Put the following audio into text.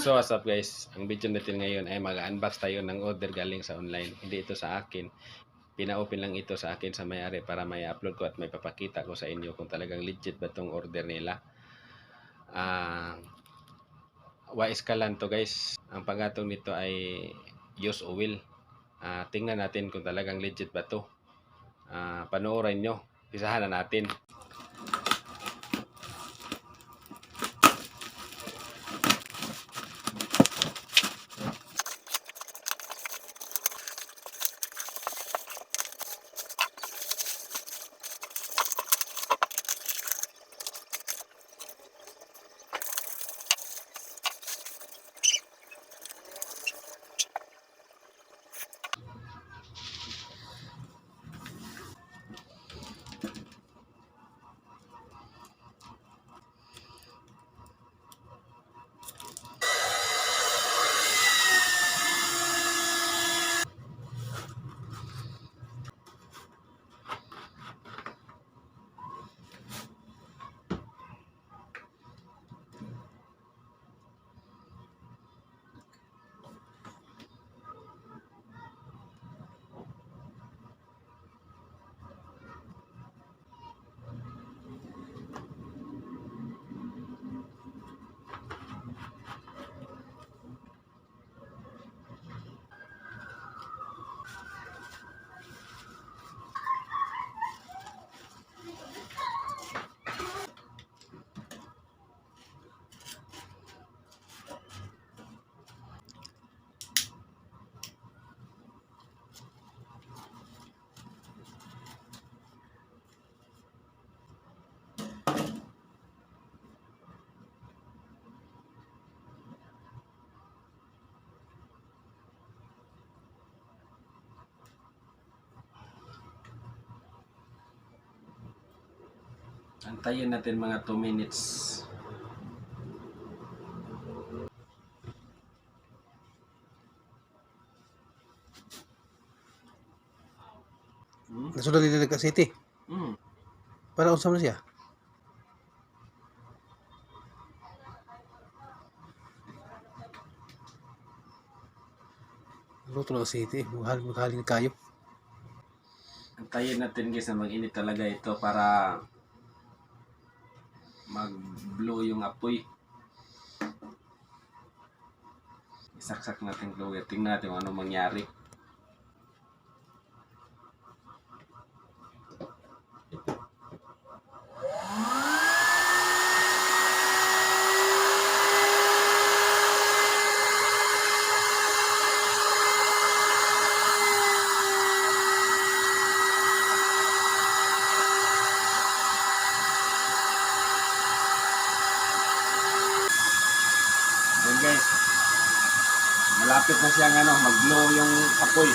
So what's up guys, ang video natin ngayon ay mag-unbox tayo ng order galing sa online. Hindi ito sa akin, pina-open lang ito sa akin sa may-ari para may upload ko at may papakita ko sa inyo kung talagang legit ba itong order nila. Waiskalan to guys, ang pangatong nito ay use oil. Tingnan natin kung talagang legit ba to. Panoorin nyo, pisahan na natin. Antayin natin mga 2 minutes. Nasunod nila ka City. Para unsa man siya? Luto ng City, maghalin kayo. Antayin natin guys na mag-init talaga ito para mag-blow yung apoy. Isaksak natin blower. Tingnan natin kung ano mangyari. Then guys, malapit na siyang mag-blow yung apoy.